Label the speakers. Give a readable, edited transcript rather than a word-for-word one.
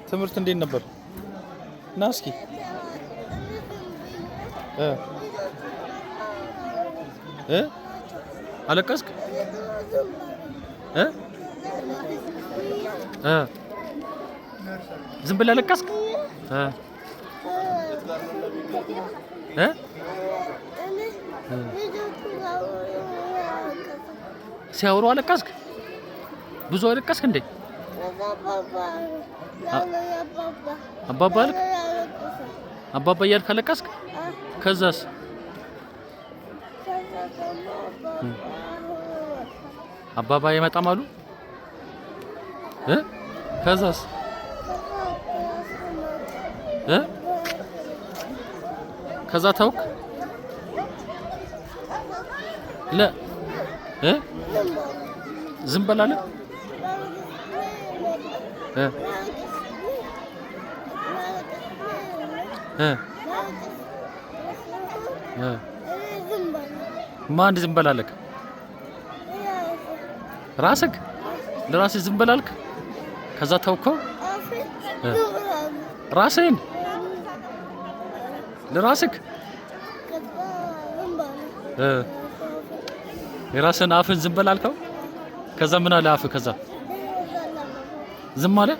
Speaker 1: ትምህርት እንዴት ነበር? ና እስኪ እ እ አለቀስክ? እ እ ዝም ብለህ አለቀስክ? እ እ ሲያወሩ አለቀስክ? ብዙ አለቀስክ እንዴ? አባባ አልክ? አባባ እያልክ አለቀስክ? ከዛስ? አባባ አይመጣም አሉ? እ ከዛስ? እ ከዛ ተውክ? ለ እ ዝም በል አለ? እ እ እ ማን ዝም በል አለክ? ራስክ ለራስህ ዝም በል አልክ? ከዛ ተውከው? ራስህን ለራስክ እ የራስህን አፍህን ዝም በል አልከው? ከዛ ምን አለ አፍህ? ከዛ ዝም አለ?